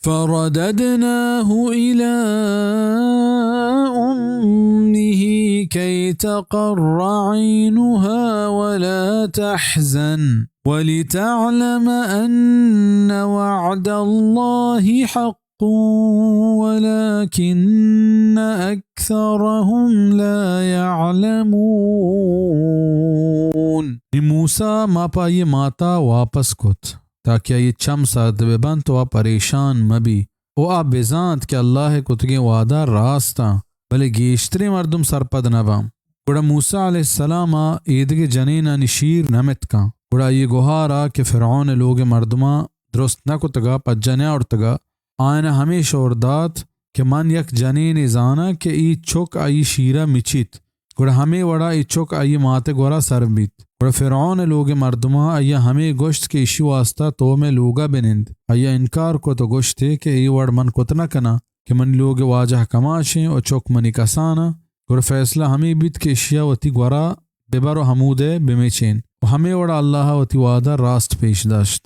فرددناه إلى أمه كي تقر عينها ولا تحزن ولتعلم أن وعد الله حق ولكن أكثرهم لا يعلمون۔ نی موسیٰ ما پہ آئی ماتا واپس کت، تاکہ آئی چم سرد بہ بنت و آ پریشان مہ بی و آ بزانت کہ اللہ کتگیں وعدہ راستاں، بلے گیشتریں مردم سرپد نہ باں۔ گڑا موسیٰ علیہ السلام ء ایدگہ جنینانی شیر نہ متکاں۔ گڑا آئی گہارا کہ فرعون لوگ مردماں درست نہ کتگا، پجا نیاورتگا، آیانا ہمے شور دات کہ من یک جنینے زاناں کہ ای چک آئی شیرا مچیت، گڑا ہمے وڑا ای چک آئی مات گورا سر بیت۔ گڑا فرعون لوگ مردماں آئیا ہمے گوشت کہ ایشی واسطہ تو مئے لوگا بنند۔ آئیا انکار کت و گوشتے کہ ای وڑ من کت نہ کناں کہ منی لوگ واجہ کماشیں و چک منی کساناں۔ گڑا فیصلہ ہمے بیت کہ اشیا وتی گورا ببر و ہمودے بمچین۔ و ہمے وڑا اللہ وتی وعدہ راست پیش داشت۔